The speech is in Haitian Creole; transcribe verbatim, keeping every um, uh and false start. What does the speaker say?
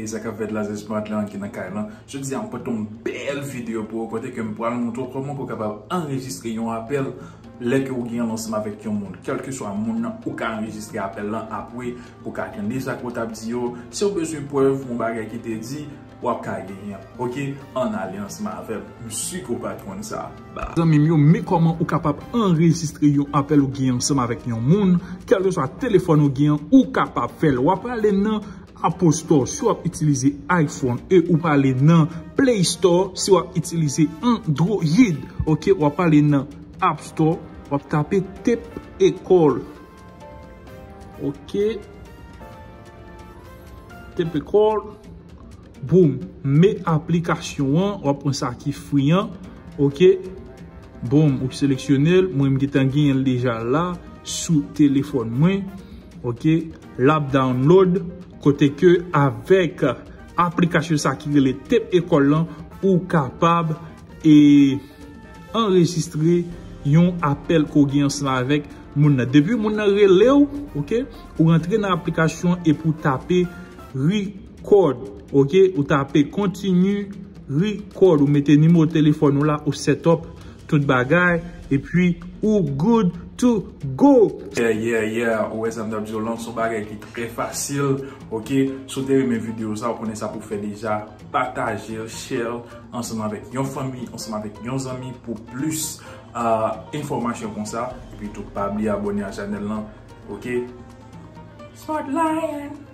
Sa k ap fèt la, se Smart Lion ki nan kay lan. Jodi a, m pote yon bèl videyo pou ou, kote ke m pral montre w kòman pou w kapab anrejistre yon apèl lè ke ou gen ansanm avèk yon moun. Kèlkeswa moun nan, ou ka anrejistre apèl lan apre pou w ka tande sa ke w t ap di yo. Si w bezwen prèv pou yon bagay ki te di, w ap ka genyen. Oke, ann ale ansanm avè m. M si ke w pa t konn sa. Ba. Zanmi m yo, men kòman ou kapab anrejistre yon apèl ou gen ansanm avèk yon moun, kèlkeswa telefòn ou gen an, ou kapab fè l. W ap ale nan Apple Store, si w ap itilize iPhone, e ou prale nan Play Store, si w ap itilize Android, oke, w ap ale nan App Store, w ap tape Tape a Call. Oke. Tape a Call. Boom. Men aplikasyon an, w ap pran sa ki free an, oke. Boom, ou seleksyone l. Mwen, m gentan genyen l deja la sou telefòn mwen. Oke, l ap download, kote ke avèk aplikasyon sa ki rele Tape a Call lan, ou kapab e anrejistre yon apèl ke w gen ansanm avèk moun nan. Depi moun nan rele w, oke, ou rantre nan aplikasyon epi w tape record, oke, ou tape continue record, ou mete nimewo telefòn ou la, ou set up tout bagay, epi ou good to go. Yeah, yeah, yeah. Ou wè sa m t ap di w lan, se yon bagay ki trè fasil, oke? Si w te renmen videyo sa, ou konnen sa pou w fè deja, pataje l, share l ansanm avèk yon fanmi, ansanm avèk yon zanmi pou plis, ah, enfòmasyon konsa. Epi tou, pa bliye abòne a chanèl lan, oke? Smart Lion!